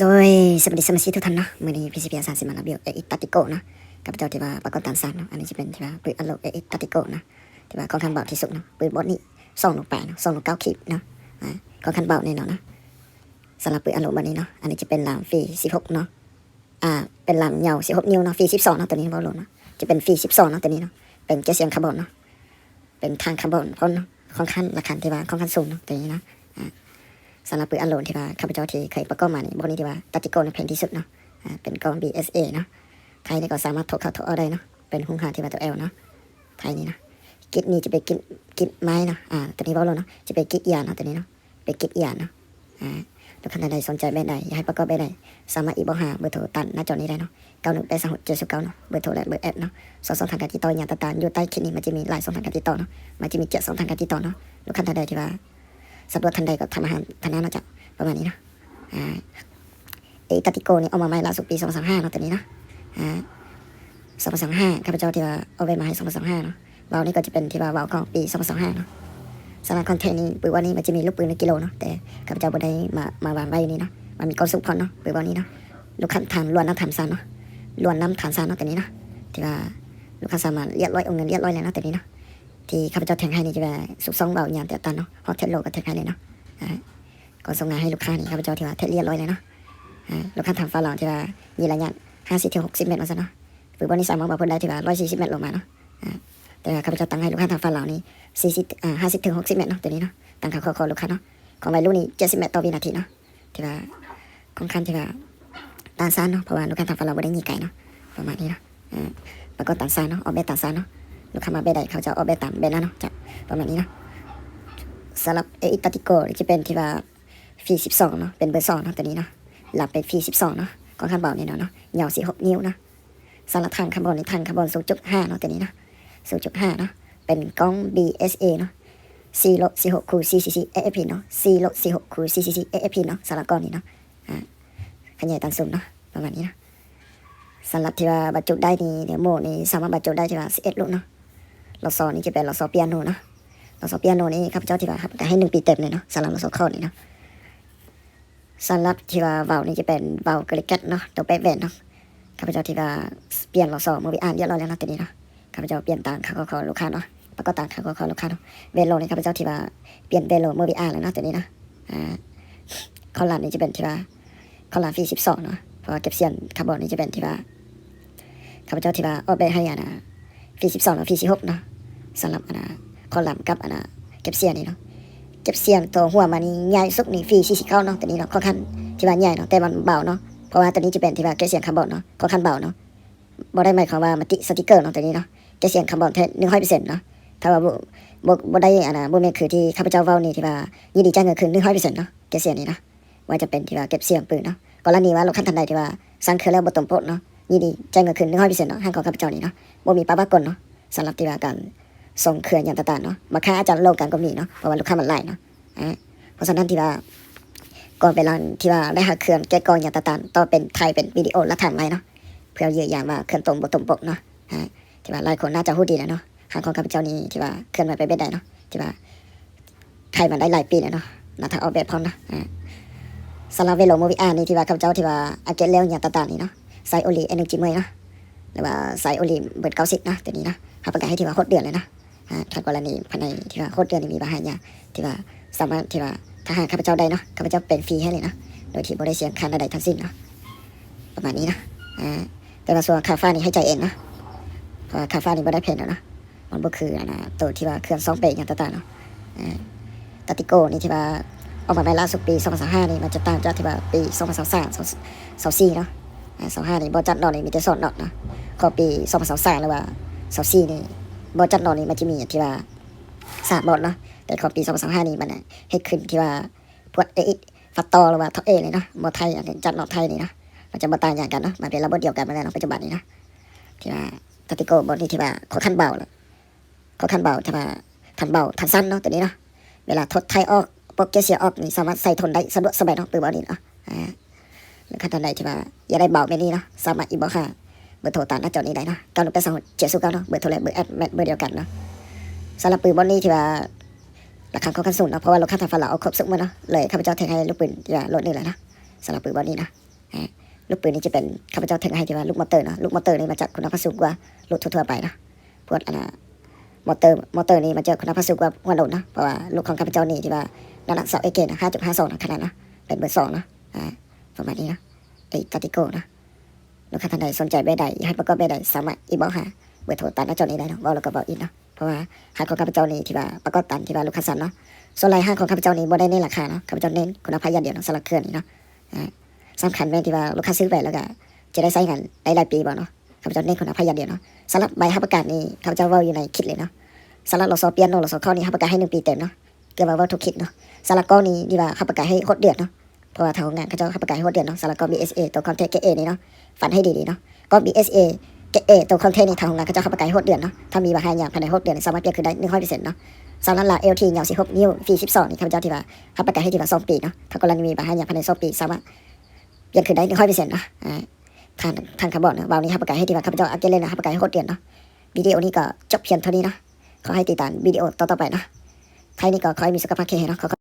ໂດຍ ສະບາຍດີສະມາຊິກທຸກທ່ານເນາະ, ມື້ນີ້ ພີຊີພີ ອາສາ ຊິມາຣີວິວ ເອເອັກ ຕາຕິໂກ ເນາະ, ຂ້າພະເຈົ້າທີ່ວ່າປະກອບຕາມຊານເນາະ, ອັນນີ້ຈະເປັນທີ່ວ່າປືນອັນໂຫຼ ເອເອັກ ຕາຕິໂກ ເນາະ, ທີ່ວ່າຄ່ອນຂ້າງເບົາທີ່ສຸດເນາະ, ປືນບອດນີ້ສອງໂລປາຍເນາະ, ສອງໂລເກົ້າຂີດເນາະ, ອາ ຄ່ອນຂ້າງເບົາແນ່ນອນເນາະ, ສຳລັບປືນອັນໂຫຼບາດນີ້ເນາະ, ອັນນີ້ຈະເປັນລຳ ຟຣີ ສິບຫົກເນາະ, ອາ ເປັນລຳຍາວສິບຫົກນິ້ວເນາະ, ຟຣີ ສິບສອງເນາະ, ໂຕນີ້ເວົ້າໂລເນາະ, ຈະເປັນ ຟຣີ ສິບສອງເນາະ, ໂຕນີ້ເນາະ, ເປັນແກະສຽງຄາບອນເນາະ. ເປັນຖັງຄາບອນ ຂ້ອນ ຂ້ອນຂ້າງລາຄາທີ່ວ່າຂ້ອນຂ້າງສູງເນາະ ໂຕນີ້ເນາະ, ອາ ສຳລັບປືນອັນໂຫຼທີ່ວ່າຂ້າພະເຈົ້າທີ່ເຄີຍປະກອບມານີ້ ບ່ອນນີ້ທີ່ວ່າຕາຕິໂກນີ້ແພງທີ່ສຸດເນາະ, ອາ ເປັນກ້ອງ ບີເອສເອ ເນາະ, ໄທນີ້ກໍສາມາດໂທເຂົ້າໂທອອກໄດ້ເນາະ, ເປັນຮູບຮ່າງທີ່ວ່າໂຕ L ເນາະ, ໄທນີ້ເນາະ, ກິດນີ້ຈະເປັນກິດ ກິດໄມ້ເນາະ, ອາ ໂຕນີ້ເວົ້າໂລເນາະ, ຈະເປັນກິດຢາງເນາະ, ໂຕນີ້ເນາະ ເປັນກິດຢາງເນາະ, ອາ ລູກຄ້າທ່ານໃດສົນໃຈແບບໃດ ຢາກໃຫ້ປະກອບແບບໃດ ສາມາດອິນບັອກຫາເບີໂທຕາມໜ້າຈໍນີ້ໄດ້ເນາະ, ເກົ້າໜຶ່ງແປດສາມຫົກເຈັດສູນເກົ້າເນາະ, ເບີໂທ ແລະ ເບີແອັບເນາະ. ສອງຊ່ອງທາງການຕິດຕໍ່ຢ່າງຕ່າງໆ ຢູ່ໃຕ້ຄລິບນີ້ ມັນຈະມີຫຼາຍຊ່ອງທາງການຕິດຕໍ່ເນາະ, ມັນຈະມີເຈັດຊ່ອງທາງການຕິດຕໍ່ເນາະ. ລູກຄ້າທ່ານໃດທີ່ວ່າສະດວກທາງໃດກໍທັກມາຫາທາງໜ້າເນາະເຈົ້າ, ປະມານນີ້ເນາະ. ອາ ເອເອັກ ຕາຕິໂກນີ້ອອກມາໃໝ່ລ່າສຸດປີສອງພັນຊາວຫ້າເນາະ, ໂຕນີ້ເນາະ, ອາ ສອງພັນຊາວຫ້າ ຂ້າພະເຈົ້າທີ່ວ່າອອກແບບມາໃຫ້ສອງພັນຊາວຫ້າເນາະ, ເບົານີ້ກໍຈະເປັນທີ່ວ່າເບົາຂອງປີສອງພັນຊາວຫ້າເນາະ. ສຳລັບຄອນເທັນນີ້ ປືນເບົານີ້ມັນຈະມີລູກປືນໃນກິໂລເນາະ, ແຕ່ຂ້າພະເຈົ້າບໍ່ໄດ້ມາ ມາວາງໄວ້ນີ້ເນາະ, ມັນມີກ້ອງສູບພ້ອມເນາະ, ປືນເບົານີ້ເນາະ. ລູກຄ້າທ່ານລ້ວນນ້ຳຖາມຊານເນາະ, ລ້ວນນ້ຳຖາມຊານເນາະ, ໂຕນີ້ເນາະ, ທີ່ວ່າລູກຄ້າສາມາດລຽບຮ້ອຍ ໂອນເງິນລຽບຮ້ອຍແລ້ວເນາະ, ໂຕນີ້ເນາະ, ທີ່ຂ້າພະເຈົ້າແທງໃຫ້ນີ້ຈະວ່າສຸກຊ່ອງເບົາຍາງແຕກຕ່າງເນາະ, ຮອດເທັດໂລກໍແທງໃຫ້ເລີຍເນາະ, ອາ ກໍສົ່ງງານໃຫ້ລູກຄ້ານີ້ ຂ້າພະເຈົ້າທີ່ວ່າແທະລຽບຮ້ອຍແລ້ວເນາະ, ອາ ລູກຄ້າທາງຝັ່ງລາວທີ່ວ່າມີໄລຍະຫ້າສິບເຖິງຫົກສິບແມັດວ່າຊັ້ນເນາະ, ປຶ້ມບ່ອນນີ້ສາມາດເບົາເພີ່ມໄດ້ທີ່ວ່າຮ້ອຍສີ່ສິບແມັດລົງມາເນາະ, ອາ ແຕ່ວ່າຂ້າພະເຈົ້າຕັ້ງໃຫ້ລູກຄ້າທາງຝັ່ງລາວນີ້ ສີ່ສິບ ອາ ຫ້າສິບເຖິງຫົກສິບແມັດເນາະ, ໂຕນີ້ເນາະ, ຕັ້ງຄ່າຂໍ້ ຂໍລູກຄ້າເນາະ, ຂອງໄວລຸ້ນນີ້ເຈັດສິບແມັດຕໍ່ວິນາທີເນາະ, ທີ່ວ່າ ຂ້ອນຂ້າງທີ່ວ່າຕາມຊານເນາະ, ເພາະວ່າລູກຄ້າທາງຝັ່ງລາວບໍ່ໄດ້ໜີໄກເນາະ, ປະມານນີ້ເນາະ, ປະກອບຕາມຊານເນາະ, ອອກແບບຕາມຊານເນາະ, ລູກຄ້າມັກແບບໃດ ເຂົາຈະອອກແບບຕາມແບບນັ້ນເນາະ, ຈະປະມານນີ້ເນາະ. ສຳລັບເອເອັກ ຕາຕິໂກ ຈະເປັນທີ່ວ່າ ຟຣີ ສິບສອງເນາະ, ເປັນເບີສອງເນາະ, ໂຕນີ້ເນາະ, ລຳເປັນ ຟຣີ ສິບສອງເນາະ, ຄ່ອນຂ້າງເບົາແນ່ນອນເນາະ, ຍາວສິບຫົກນິ້ວເນາະ. ສຳລັບຖັງຄາບອນນີ້ ຖັງຄາບອນສູນຈຸດຫ້າເນາະ, ໂຕນີ້ເນາະ, ສູນຈຸດຫ້າເນາະ, ເປັນກ້ອງ ບີເອສເອ ເນາະ, ສີ່ໂລ ສີ່ຫົກ ຄູນ ສີ່ ຊີຊີ ເອເອັຟພີ ເນາະ, ສີ່ໂລ ສີ່ຫົກ ຄູນ ສີ່ ຊີຊີ ເອເອັຟພີ ເນາະ, ສຳລັບກ້ອງນີ້ເນາະ, ອາ ຂະຫຍາຍຕ່ຳສູງເນາະ, ປະມານນີ້ເນາະ. ສຳລັບທີ່ວ່າບັນຈຸໄດ້ນີ້ ໂມນີ້ສາມາດບັນຈຸໄດ້ທີ່ວ່າສິບເອັດລູກເນາະ. ລໍຊໍນີ້ຈະເປັນລໍຊໍປຽໂນເນາະ, ລໍຊໍປຽໂນນີ້ຂ້າພະເຈົ້າທີ່ວ່າຮັບປະກັນໃຫ້ໜຶ່ງປີເຕັມເລີຍເນາະ, ສຳລັບລໍຊໍຄໍນີ້ເນາະ. ສຳລັບທີ່ວ່າເບົານີ້ຈະເປັນເບົາກາລິກັດເນາະ, ໂຕແປດແຫວນເນາະ, ຂ້າພະເຈົ້າທີ່ວ່າປ່ຽນລໍຊໍເມືອວີອາລຽບຮ້ອຍແລ້ວເນາະ, ໂຕນີ້ເນາະ, ຂ້າພະເຈົ້າປ່ຽນຕາມຄ່າຂໍຂອງລູກຄ້າເນາະ, ປະກອບຕາມຄ່າຂໍຂອງລູກຄ້າເນາະ. ເວໂລນີ້ຂ້າພະເຈົ້າທີ່ວ່າປ່ຽນເວໂລເມືອວີອາແລ້ວເນາະ, ໂຕນີ້ເນາະ, ອາ ຄໍລາມນີ້ຈະເປັນທີ່ວ່າ ຄໍລາມ ຟຣີ ສິບສອງເນາະ, ເພາະວ່າເກັບສຽງຄາບອນນີ້ຈະເປັນທີ່ວ່າ ຂ້າພະເຈົ້າທີ່ວ່າອອກແບບໃຫ້ອັນນ່າ ຟຣີ ສິບສອງ ແລະ ຟຣີ ສິບຫົກເນາະ, ສຳລັບອັນນ່າ ຄໍລາມກັບອັນນ່າ ເກັບສຽງນີ້ເນາະ. ເກັບສຽງໂຕຫົວມານີ້ໃຫຍ່ສຸດນີ້ ຟຣີ ສີ່ສິບເກົ້າເນາະ, ໂຕນີ້ເນາະ, ຄ່ອນຂ້າງທີ່ວ່າໃຫຍ່ເນາະ, ແຕ່ວ່າມັນເບົາເນາະ, ເພາະວ່າໂຕນີ້ຈະເປັນທີ່ວ່າເກັບສຽງຄາບອນເນາະ, ຄ່ອນຂ້າງເບົາເນາະ. ບໍ່ໄດ້ໝາຍຄວາມວ່າມັນຕິສະຕິກເກີເນາະ, ໂຕນີ້ເນາະ, ເກັບສຽງຄາບອນແທ້ ໜຶ່ງຮ້ອຍເປີເຊັນເນາະ. ຖ້າວ່າບໍ່ ບໍ່ ບໍ່ໄດ້ອັນນ່າ ບໍ່ແມ່ນຄືທີ່ຂ້າພະເຈົ້າເວົ້ານີ້ ທີ່ວ່າຍິນດີຈ່າຍເງິນຄືນ ໜຶ່ງຮ້ອຍເປີເຊັນເນາະ, ເກັບສຽງນີ້ເນາະ, ບໍ່ວ່າຈະເປັນທີ່ວ່າເກັບສຽງປືນເນາະ. ກໍລະນີວ່າລູກຄ້າທ່ານໃດທີ່ວ່າສັ່ງເຄື່ອງແລ້ວບໍ່ຕົງປົກເນາະ, ຍິນດີຈ່າຍເງິນຄືນ ໜຶ່ງຮ້ອຍເປີເຊັນເນາະ, ຮ້ານຂອງຂ້າພະເຈົ້ານີ້ເນາະ, ບໍ່ມີປະວາດກົນເນາະ. ສຳລັບທີ່ວ່າການສົ່ງເຄື່ອງຫຍັງຕ່າງໆເນາະ, ລາຄາອາດຈະລົງກັນກໍມີເນາະ, ເພາະວ່າລູກຄ້າມັນຫຼາຍເນາະ. ອາ ເພາະສະນັ້ນທີ່ວ່າ ກ່ອນເວລາທີ່ວ່າໄດ້ຫາເຄື່ອງແກະກ່ອງຫຍັງຕ່າງໆ ຕ້ອງເປັນ ຖ່າຍເປັນວິດີໂອ ແລະ ຖາມໄວ້ເນາະ, ເພື່ອຢືນຢັນວ່າເຄື່ອງຕົງບໍ່ຕົງປົກເນາະ. ອາ ທີ່ວ່າຫຼາຍຄົນໜ້າຈະຮູ້ດີແລ້ວເນາະ, ຮ້ານຂອງຂ້າພະເຈົ້ານີ້ທີ່ວ່າເຄື່ອນໄຫວໄປແບບໃດເນາະ, ທີ່ວ່າຂາຍມາໄດ້ຫຼາຍປີແລ້ວເນາະ, ໜ້າຈະອອກແບບພ້ອມເນາະ. ອາ ສຳລັບເວໂລເມືອວີອານີ້ ທີ່ວ່າຂ້າພະເຈົ້າທີ່ວ່າອາເກັດແລ້ວຫຍັງຕ່າງໆນີ້ເນາະ, ໃຊ້ໂອລີ ເອັນ ໜຶ່ງ ຈີ ເໝີຍເນາະ, ຫຼືວ່າໃຊ້ໂອລີເບີເກົ້າສິບເນາະ, ໂຕນີ້ເນາະ, ຮັບປະກັນໃຫ້ທີ່ວ່າຫົກເດືອນເລີຍເນາະ. ອາ ຖ້າກໍລະນີພາຍໃນທີ່ວ່າຫົກເດືອນນີ້ມີບັນຫາຫຍັງ ທີ່ວ່າສາມາດທີ່ວ່າທັກຫາຂ້າພະເຈົ້າໄດ້ເນາະ, ຂ້າພະເຈົ້າເປັນຟຣີໃຫ້ເລີຍເນາະ, ໂດຍທີ່ບໍ່ໄດ້ເສຍຄ່າໃດໆທັງສິ້ນເນາະ, ປະມານນີ້ເນາະ. ອາ ແຕ່ວ່າສ່ວນຄ່າຝາກນີ້ໃຫ້ຈ່າຍເອງເນາະ, ເພາະວ່າຄ່າຝາກນີ້ບໍ່ໄດ້ແພງດອກເນາະ, ມັນບໍ່ຄືອັນນ່າ ໂຕທີ່ວ່າເຄື່ອງສອງເປຫຍັງຕ່າງໆເນາະ. ອາ ຕາຕິໂກນີ້ທີ່ວ່າອອກມາໃໝ່ລ່າສຸດປີສອງພັນຊາວຫ້ານີ້ ມັນຈະຕ່າງຈາກທີ່ວ່າປີສອງພັນຊາວສາມ ຊາວສີ່ເນາະ. ອາ ຊາວຫ້ານີ້ບໍ່ຈັດນັອດນີ້ ມີແຕ່ສອງນັອດເນາະ, ເຂົ້າປີສອງພັນຊາວສາມ ຫຼືວ່າຊາວສີ່ນີ້ ບໍ່ຈັດນັອດນີ້ມັນຈະມີທີ່ວ່າສາມນັອດເນາະ, ແຕ່ເຂົ້າປີສອງພັນຊາວຫ້ານີ້ມັນເຮັດຂຶ້ນທີ່ວ່າພວກເອເອັກ ຟາດຕໍ່ ຫຼືວ່າທັອບເອເລີຍເນາະ, ບໍ່ໄທອັນນີ້ຈັດນັອດໄທນີ້ເນາະ, ມັນຈະບໍ່ຕ່າງຫຍັງກັນເນາະ, ມັນເປັນລະບົບດຽວກັນໝົດແລ້ວເນາະ ປັດຈຸບັນນີ້ເນາະ. ທີ່ວ່າຕາຕິໂກບ່ອນນີ້ທີ່ວ່າຄ່ອນຂ້າງເບົາ ຄ່ອນຂ້າງເບົາ ທີ່ວ່າທັງເບົາທັງສັ້ນເນາະ ໂຕນີ້ເນາະ. ເວລາຖົດໄທອອກ ປົດເກຍເສຍອອກນີ້ ສາມາດໃສ່ທົນໄດ້ສະດວກສະບາຍເນາະ ປຶ້ມເບົານີ້ເນາະ. ອາ ຫຼືຄັນທ່ານໃດທີ່ວ່າຢາກໄດ້ເບົາແບບນີ້ເນາະ ສາມາດອິນບັອກຫາເບີໂທຕາມໜ້າຈໍນີ້ໄດ້ເນາະ, ເກົ້າໜຶ່ງແປດສາມຫົກເຈັດສູນເກົ້າເນາະ, ເບີໂທ ແລະ ເບີແອັບແມ່ນເບີດຽວກັນເນາະ. ສຳລັບປຶ້ມເບົານີ້ທີ່ວ່າລາຄາຄ່ອນຂ້າງສູງເນາະ, ເພາະວ່າລູກຄ້າທາງຝັ່ງລາວເອົາຄົບຊຸດໝົດເນາະ, ເລີຍຂ້າພະເຈົ້າແທງໃຫ້ລູກປືນທີ່ວ່າໂຫຼດໜຶ່ງແລ້ວເນາະ. ສຳລັບປຶ້ມເບົານີ້ເນາະ ລູກປືນນີ້ຈະເປັນ ຂ້າພະເຈົ້າແທັກໃຫ້ທີ່ວ່າລູກມໍເຕີເນາະ, ລູກມໍເຕີນີ້ມາຈາກຄຸນນະພາບສູງກວ່າລົດທົ່ວໆໄປເນາະ. ພວກ ອັນນ່າ ມໍເຕີ ມໍເຕີນີ້ມາຈາກຄຸນນະພາບສູງກວ່າຫົວລົດເນາະ, ເພາະວ່າລົດຂອງຂ້າພະເຈົ້ານີ້ທີ່ວ່າ ນັ້ນນະ ຊາວເອເກນນະ ຫ້າຈຸດຫ້າສອງນະ ຂະໜາດເນາະ ເປັນເບີສອງເນາະ. ອາ ປະມານນີ້ເນາະ ເອກຕາຕິໂກເນາະ. ລູກຄ້າທ່ານໃດສົນໃຈແບບໃດ ຢາກໃຫ້ປະກອບແບບໃດ ສາມາດອິນບັອກຫາເບີໂທຕາມໜ້າຈໍນີ້ໄດ້ເນາະ. ເວົ້າແລ້ວກໍເວົ້າອີກເນາະ ເພາະວ່າຮ້ານຂອງຂ້າພະເຈົ້ານີ້ທີ່ວ່າປະກອບຕາມທີ່ວ່າລູກຄ້າສັ່ງເນາະ. ສ່ວນຫຼາຍຮ້ານຂອງຂ້າພະເຈົ້ານີ້ບໍ່ໄດ້ເນັ້ນລາຄາເນາະ, ຂ້າພະເຈົ້າເນັ້ນຄຸນນະພາບຢ່າງດຽວເນາະ ສຳລັບເຄື່ອງນີ້ເນາະ. ອາ ສຳຄັນແມ່ນທີ່ວ່າລູກຄ້າຊື້ໄປແລ້ວກໍຈະໄດ້ໃຊ້ງານໄດ້ຫຼາຍປີບໍ່ເນາະ, ຂ້າພະເຈົ້າເນັ້ນຄຸນນະພາບຢ່າງດຽວເນາະ. ສຳລັບໃບຮັບປະກັນນີ້ ຂ້າພະເຈົ້າເວົ້າຢູ່ໃນຄລິບເລີຍເນາະ. ສຳລັບ ລສ ປຽນ ນ ລສ ຄ ນີ້ຮັບປະກັນໃຫ້ໜຶ່ງປີເຕັມເນາະ. ເກືອບວ່າເວົ້າທຸກຄລິບເນາະ. ສຳລັບກ້ອງນີ້ທີ່ວ່າຮັບປະກັນໃຫ້ຫົກເດືອນເນາະ, ເພາະວ່າທາງໂຮງງານເຂົາເຈົ້າຮັບປະກັນໃຫ້ຫົກເດືອນເນາະ. ສຳລັບກ້ອງ ບີເອສເອ ຕົວຄອນແທກເກຣດເອເນາະ, ຟັງໃຫ້ດີໆເນາະ. ກ້ອງ ບີເອສເອ ເກຣດເອ ຕົວຄອນແທກນີ້ ທາງໂຮງງານເຂົາເຈົ້າຮັບປະກັນໃຫ້ຫົກເດືອນເນາະ. ຖ້າມີບັນຫາຫຍັງພາຍໃນຫົກເດືອນນີ້ ສາມາດປ່ຽນຄືນໄດ້ໜຶ່ງຮ້ອຍເປີເຊັນເນາະ. ສຳລັບລາວ ແອລທີ ຍາວສິບຫົກນິ້ວ ຟີສິບສອງນີ້ ຂ້າພະເຈົ້າທີ່ວ່າຮັບປະກັນໃຫ້ທີ່ວ່າສອງປີເນາະ. ຖ້າກໍລະນີມີບັນຫາຫຍັງພາຍໃນສອງປີ ສາມາດປ່ຽນຄືນໄດ້ໜຶ່ງຮ້ອຍເປີເຊັນເນາະ. ອາ ທ່ານ ທ່ານຄຳບອກເນາະ ເວົ້ານີ້ຮັບປະກັນໃຫ້ທີ່ວ່າຂ້າພະເຈົ້າອັບເກຣດເລີຍເນາະ, ຮັບປະກັນໃຫ້ຫົກເດືອນເນາະ. ວິດີໂອນີ້ກໍຈົບພຽງເທົ່ານີ້ເນາະ. ຂໍໃຫ້ຕິດຕາມວິດີໂອຕໍ່ໆໄປເນາະ. ທ້າຍນີ້ກໍຂໍໃຫ້ມີສຸຂະພາບແຂງແຮງເນາະ. ຂໍ